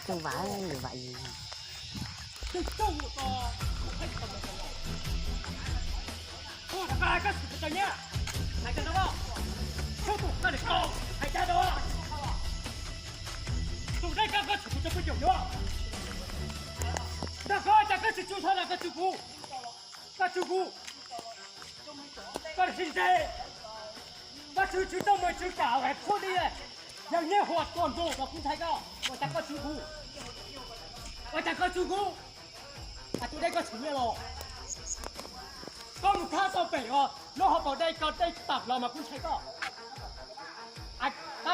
Tub Vam, Vam Yis. Tus dej koj, koj tshwm kuv rau peb caug yuav. Dag koj, cas koj tsis tsw tho los koj tsw kuv? Koj tsw kuv. Koj sib ntse. Koj tsw tsw tau mus tsw kam hais qhuab li. Yog nyiaj huam tuaj nraum los kuv ntshai koj, ua cas koj tsw kuv? Ua cas koj tsw kuv? Tus dej koj tshwm nyiaj los? Koj mus khab tau pem os, lub hauv paus dej koj dej tawm los mas kuv ntshai koj.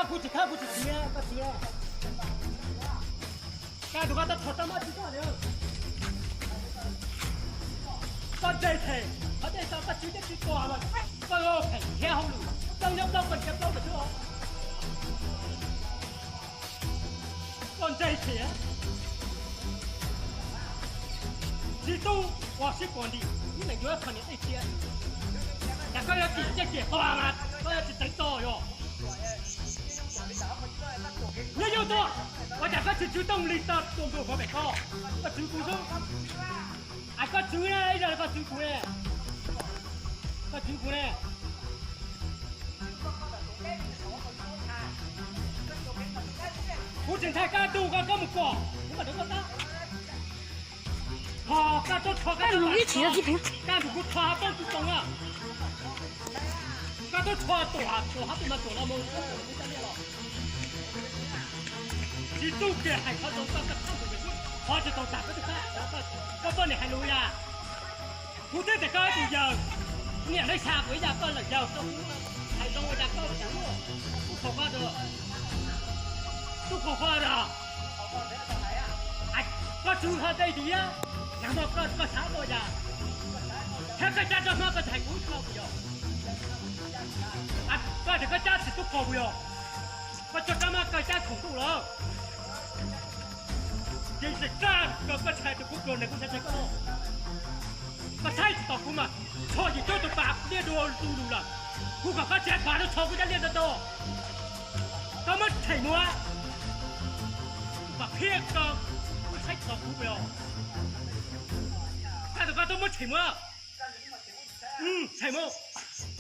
Kuv tsis khab kuv tsis txiav, koj txiav. Koj tus koj tau rho rau mab tsis koj li. Koj ntse them, qhov dej tau koj tsw dej tsw tua los koj pheem thiab hauj lwm, plaub nyob plaub koj nrhiav plaub los xwb. Koj ntse them. Tsis tub ua sib puag nti, ib leeg yuav qhov niam dej txiav. Cas koj yuav tim ciaj ciam tua mas koj yuav tsis teev txo yog? Nyob yog tuaj, ua cas koj tsis tsw tooj li tau tua nkaus hov pem koj? Koj tsw kuv xwb. Koj tsw ne, ib zaug koj tsw kuv ne. Koj tsw kuv ne. Kuv tsis ntshai koj tus koj, koj mus kom kuv mam rau koj tab. Ho koj tuaj rho koj, koj tus kuv rho hab tooj kuv toov na. Koj tuaj rho tuam tuam hab tus mas tuam los mus kuv coj liaj los. Tsis tub kiag hais qhov zoo koj, koj txhob mus, qhov tsis tau tas koj tus kab, koj poj niam hais lus yam. Kuv twb tias koj ib tug yawg, niam lawv xya kuv ib yam koj lawm yawg, koj hais zoo ua cas koj tub khaum koj, tub khaum koj os. Koj tsw ho dej tiag, nag hmo koj xav koj yam, thiab koj cab rau hmab koj tsis hais kuv ib qho kuv yog. Koj tias koj cab tsis tub khaum kuv yog, koj tso rab mab koj cab khoom ntuj lawm. Ces txawm koj, koj tshais tus kuv pluag ntawd kuv tshais tshais koj. Koj tshais tsis tau kuv mas tsho yim cuab tus pas liaj dua tu lus lawm. Kuv kom koj tsis hais pas rau tsho kuv cab liaj rau tau. Koj muab tshem mus, kom qhia koj, koj tshais tsis tau kuv os. Koj tus koj tuaj muab tshem mus. Tshem mus.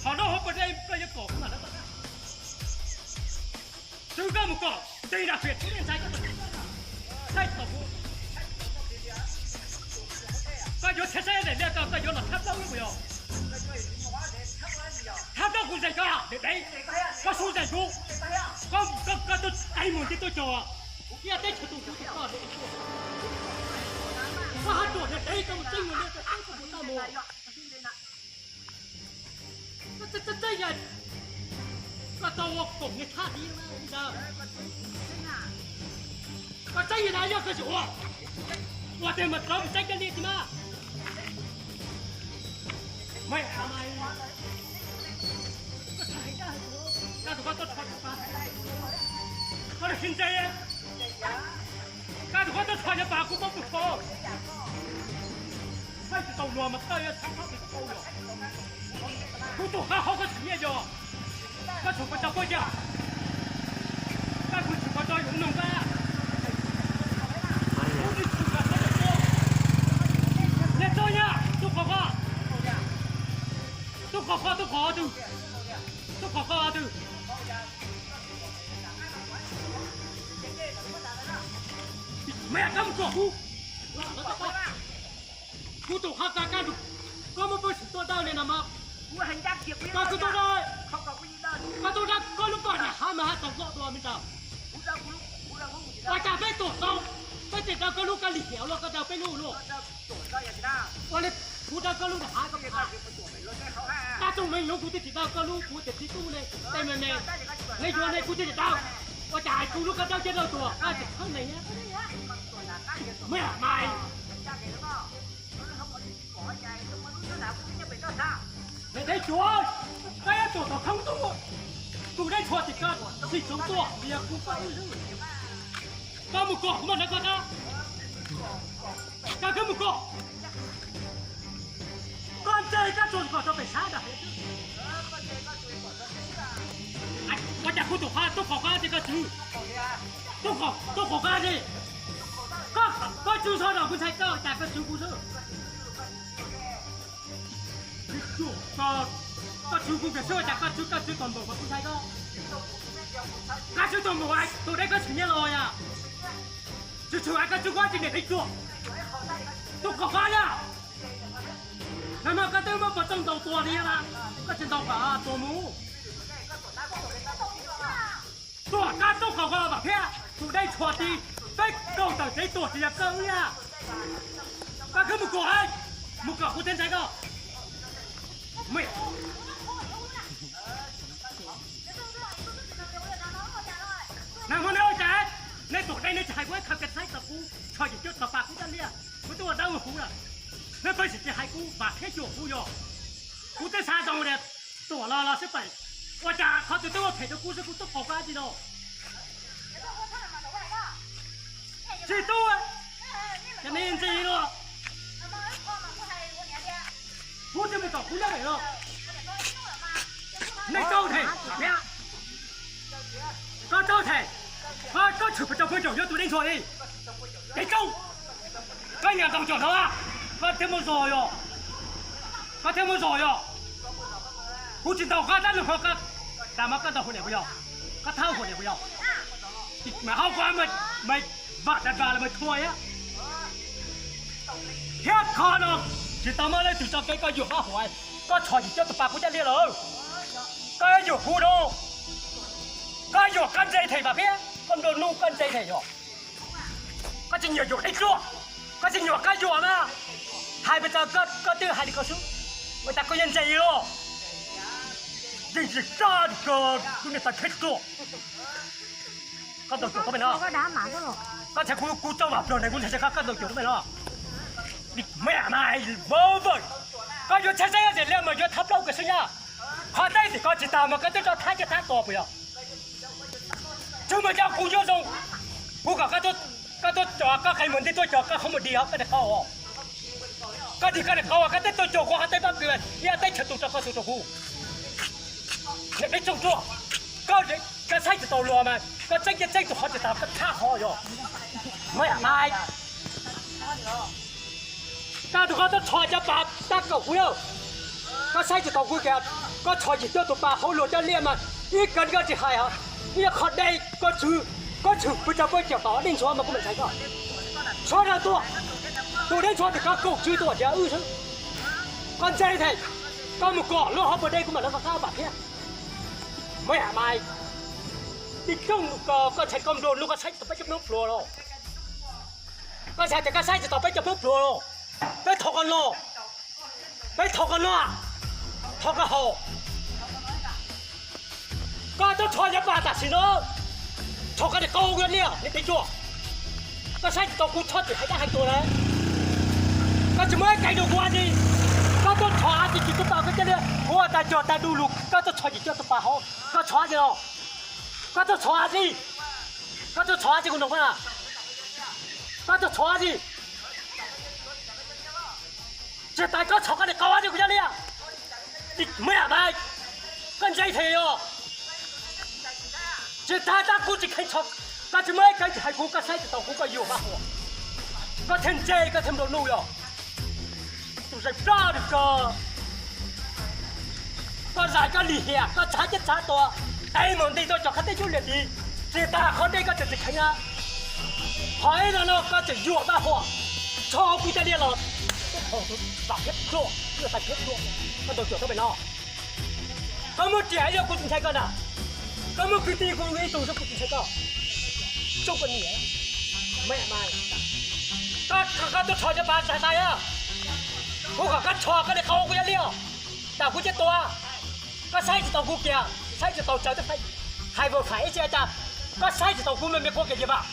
Qhov no hauv paus dej koj yuav kom kuv mam rov qab. Twb koj mus kom tig nram fiam tub ntshai koj, tshais tsis tau kuv. Koj yuav tsheb saib daim liaj koj, koj yuav los thab plaub ib mus yog. Thab plaub kuv zes koj, dev dev, koj xub zes kuv. Koj, koj, koj tuaj tais mus nti tuaj cog. Kuv ib teb chaws tus kuv tus koj, koj hab ruam dev dev koj mus txeeb mus liaj koj teb koj mus tau mus. Koj txeeb, txeeb, txeeb yog koj tau ua koom niag thaj li ntawd. Koj txeeb yog na, yog koj tsis ua, ua tiag mas rov mus txeeb cov liaj tsis mas. Koj tus koj tuaj rho, koj los sib ntse. Koj tus koj tuaj rho cov pas kuv muab pw rho. Txhais tsis tau luag mas koj yuav txhab txhob tsis tau luag. Kuv tus koj hauv koj tsis nyiaj yog, koj tshum koj tso puab yam. Koj kuv tshum koj tso yuav noog koj. Kuv tsis tshum koj tso yuav puab. Niag txob nyab, tub qhov koj, tub qhov koj, tub qhov twg, tub qhov koj twg. Mej koj mus kom kuv, kuv tus qhov koj kab, koj muab pab sim tuaj dawb li no mas, koj kuv tuaj dawb, koj tuaj dawb koj lub poj niam hab mas hab tau loj dua me ntag. Ua cas peb tuam tau, peb tseem daws koj lub kab lim hiam luaj koj daws peb lub luaj. Ua li kuv daws koj lub nram hav, koj txooj me nyuv kuv twb tsis daws koj lub, kuv tias txiv tub ne, tej me me, neb yuav ne kuv twb tsis daws. Ua cas hais kuv lub kab dawb caj dawb tuag, koj tseem khawb neeg. Mej mas, niam dev cuav, koj yuav tuam tom khoob ntuj, kuv dab tshua tim koj tsis txhoov tuaj, yog kuv koj, koj mus kom kuv mam nrog koj tab. Koj khwb mus kom, koj ntse koj tsuas kom rau pem sab ntag. Ua cas kuv tus qhov tub qhov koj tias koj tswv, Tuaj qhov, tuaj qhov koj li. Koj, koj tswv sawv daws kuv ntshai koj, cas koj tswv kuv xwb. Koj tswv kuv kiag xwb, cas koj tswv, koj tswv tus npaum uas kuv ntshai koj. Koj tswv tus npaum uas tus dej koj tsis nyiam los yom. Tswv tswv koj tswv kuv tsis niam peb tuaj. Tuaj qhov koj yom. Nag hmo koj twb muab pov txooj ntaus tuag li na, koj tsis ntaus kom tuag mus. Tuaj koj tuaj qhov koj los vam thiab tus dej tshuav ti, peb kaug tawm tsev tuag tsis yog koj wb na. Koj khwv mus kom, mus kom kuv thiaj ntshai koj. Nag hmo neb ua cas, neb tuam dej neb tsis hais kuv, khaws kiag txhais tos kuv, tsho yim cuab tos pas kuv coj liaj, kuv twb ua dawb ua huv lawm. Neb peb tsis hais kuv vam thiab xyuam kuv yog. Kuv twb xav zoo tias tuam los los xwb pem, ua cas qhov twg twb ua phem rau kuv xwb, kuv twb qaug koj dab tsi no. Tsis tub, ces neb ntxi no. Kuv twb mus tom kuv nyob pem no. Nej txaus them, koj txaus them, koj tshwm pes tsawg pawg caum yuav tus dej ntxhua li. Ces txaus, koj nyiam ntaus caum no, koj thiaj muaj zog yog, koj thiaj muaj zog yog. Kuv tsis ntaus koj tab nug ho koj, tas mas koj ntaus hua niam puas yog? Koj thab hua niam puas yog? Mas hauv koj mas vam tas tas los mas thua thiab. Thiab qhov no tsis tau muaj leej twg tso kev koj yuam koj huam, koj tsho yim cuab tus pas kuv coj liaj lawm. Koj yuam kuv no, koj yuam koj ntse them mas thiab koj nplua nuj koj ntse them yog. Koj tsis nyiam yuam dej tuaj, koj tsis nyiam koj yuam na. Hais pes tsawg koj twb hais li ko xwb, ua cas koj yuav ntse los. Yeej tsis txaj koj, kuv niam tas kheb tuaj. Koj ntaus cuam tau pem no. Koj ntshai kuv, kuv txoj vam pluag ne, kuv ntshai koj ntaus cuam tau pem no. Mej mas vov vawm, koj yuav tsheb txeeb tias liaj mas yuav thab plaub kiag xwb nyab. Qhov teb tim koj tsis tas mas koj twb tso thab coj thab tos puas yog? Tsuas muaj cov kuv nyob zoo, kuv kom koj tuaj cov koj qe mus ntij tuaj cov koj qhov mus di os koj niag qau os. Koj di koj niag qau koj twb tuaj cog kuv qhov teb pob kws ib teb chaws tu rau koj tu rau kuv. Niam peb tsooj tuaj, koj, koj saib tsis taus luag mas koj txeeb ces txeeb tus qhov tsis tas koj thab qhov yog. Mej mas, koj tus koj tuaj tsho cov pas tab kaum kuv yog. Koj saib tsis taus kuv kiag, koj tsho yim cuab tus pas hauv luag coj liaj mas ib kawg koj tsis hais os. Ib qho dej koj tshwm, koj tshwm pes tsawg pawg caum tom dej ntxhua mas kuv mam ntshai koj. Sawv daws tuaj, tus dej ntxhua tim koj kaum tswv tuaj tias wb xwb. Koj ntse them, koj mus kom luag hauv pas dej kuv mam li koj qab vam thiab. Mej mas, tib rooj ko koj ntshai koj nplua nuj koj saib tsis taus peb cov Hmoob pluag los? Koj ntshai tias koj saib tsis taus peb cov Hmoob pluag los? Peb thov koj no, peb thov koj no, thov koj haus. Koj tuaj tsho cov pas tam sim no, tsho koj niag qau kuv coj liaj niam peb tsuag. Koj saib tsis taus kuv txhob txwm hais dab hais tuag lawm. Koj tsis muaj ib kev rau kuv dab tsi. Koj tuaj tsho dab tsi tsis tuaj tau koj coj liaj, kuv ua tas cog tas du lug koj tuaj tsho yim cuab tus pas hauv, koj tsho dab tsi no? Koj tuaj tsho dab tsi? Koj tuaj tsho dab tsi kuv nug koj na? Koj tuaj tsho dab tsi? Tsis tas koj tsho koj niag qau dab tsi kuv coj liaj. Mej mas, koj ntse them yog. Tsis tas tab kuv tsis kheev tsho, koj tsis muaj ib kev tsis hais kuv, koj saib tsis taus kuv koj yuam vaj huam, koj thiaj ntse koj thiaj nplua nuj yog. Tus zais plab li ko, koj zais koj lim hiam koj txhav caj txhav tua, es mus nti tuaj cov qhov teb cub liam tid, tsis tas qhov ntej koj tseem tsis kheev na. Qhov ib no no koj tseem yuam vaj huam, tsho kuv coj liaj los, vam thiab pluag, yuam tas thiab pluag, koj ntaus cuam tau pem no. Koj muaj riam ib yam kuv tsis ntshai koj na, koj muaj kwv tij kuv ib tug xwb kuv tsis ntshai koj. Tsob koj niam, mej mas, koj, koj tuaj tsho cov pas tas tas yog, kuv kom koj tsho koj niag qau kuv coj liaj, tas kuv coj tua. Koj saib tsis taus kuv kiag, saib tsis taus tsawv twb hais vawm fais ib tsi cas, koj saib tsis taus kuv me me quaj kiag ces vam.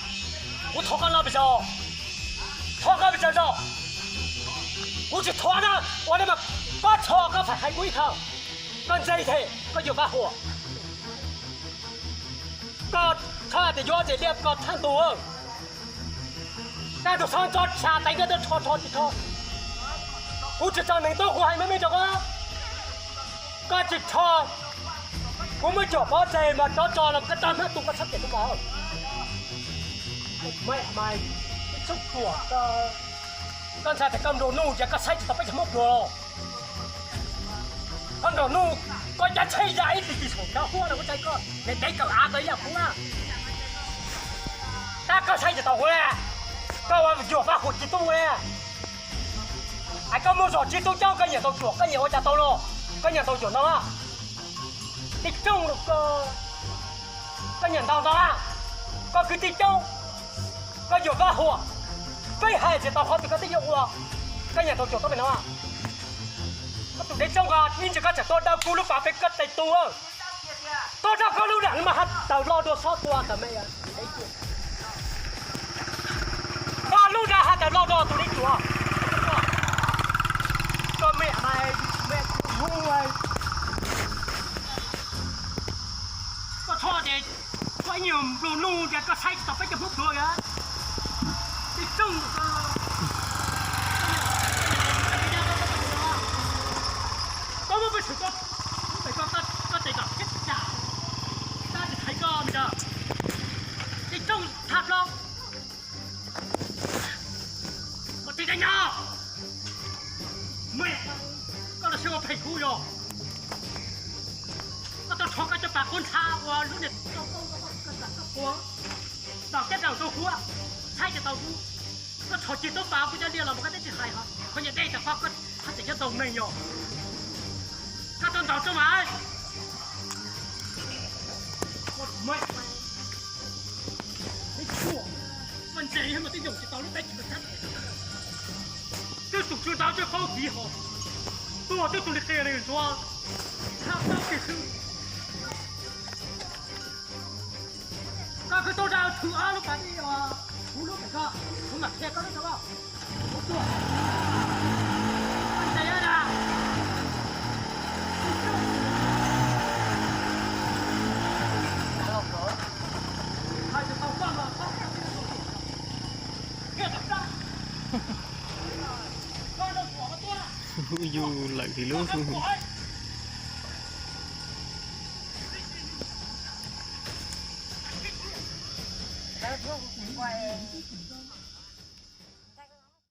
Kuv thov koj no pes tsawg, thov koj pes tsawg tso, kuv tsis thov na, ua li mas koj tsho koj fais hais kuv ib qho, koj ntse them koj yuam vaj huam. Koj txhob tias yuav tsev liaj koj thab ntus, koj tus xov ntxov tshas teev koj tuaj tsho tsho tsis tsho. Kuv tsis tso neeg tuaj kuv hais meej meej rau koj, koj tsis tsho, kuv muab cuam pov tseg mas tsov tso los koj tso hmab tu koj txhob tias tu koj. Mej mas, ib txhob ruam, koj ntshai tias koj nrog nuj ces koj saib tsis tau peb cov Hmoob pluag los? Koj nrog nuj, koj cav tsheb ya ib tig tig saum cov huab no kuv txhais koj niam dev kawm av tau ib yam kuv na. Tab koj saib tsis tau kuv li, koj ua yuam Vaj Huam ci tub li. Hais koj muaj zog ci tub coob koj nyiam tau cuam, koj nyiam ua cas tau los, koj nyiam tau cuam ntau na. Tij Txooj, koj nyiam ntau ntau na, koj kwv tij coob, koj yuam Vaj Huam, peb hais tsis tau qhov twg koj twb yuav ua, koj nyiam tau cuam tau pem no. Koj tus dev Txooj, ib ntsis koj tseem tuaj dawb kuv lub pas pem koj tes tus. Tuaj rau koj lub dag mas has tawm los dua xob tua tawm me. Koj lub dag has tawm los dua tus dev cuam. Koj me, me, koj txhob ces koj ib nyuag nplua nuj ces koj saib tsis tau peb cov Hmoob pluag li. Tij Txooj, koj muab peb tshwm koj, koj tes kom thiab cas, tab tsis thaiv koj ntag. Tij Txooj tham plaub. Koj tij dab nyob, me, koj los sib ua phem kuv yog. Koj tau rho koj cov pas qub ntsha ua lub niag koj koj koj koj koj quav, tom keb raws tau huab, saib tsis tau kuv. Koj rho cig tub pas kuv cov liaj los mas koj twb tsis hais ho, koj nyiam dej tas koj, koj hais tias cov tau neeg yog. Koj tau ntaus rau mas. Ua tus me, me tuaj, mas ntse mas twb yoom tsis tau lub teb chaws. Twb tus tswv ntawd twb qaub kiv hos, tuaj twb tus li qia li ntsuav, tshab plaub kiag xwb. Koj kwv tub rau thwm ob lub pas ib os, kuv lub pem koj, kuv mam qhia koj lub rau koj. Kuv tuaj, koj ntse na. Hais tsis tau koj mas koj, koj, koj, koj, koj, koj, koj, yus lawm hais lub.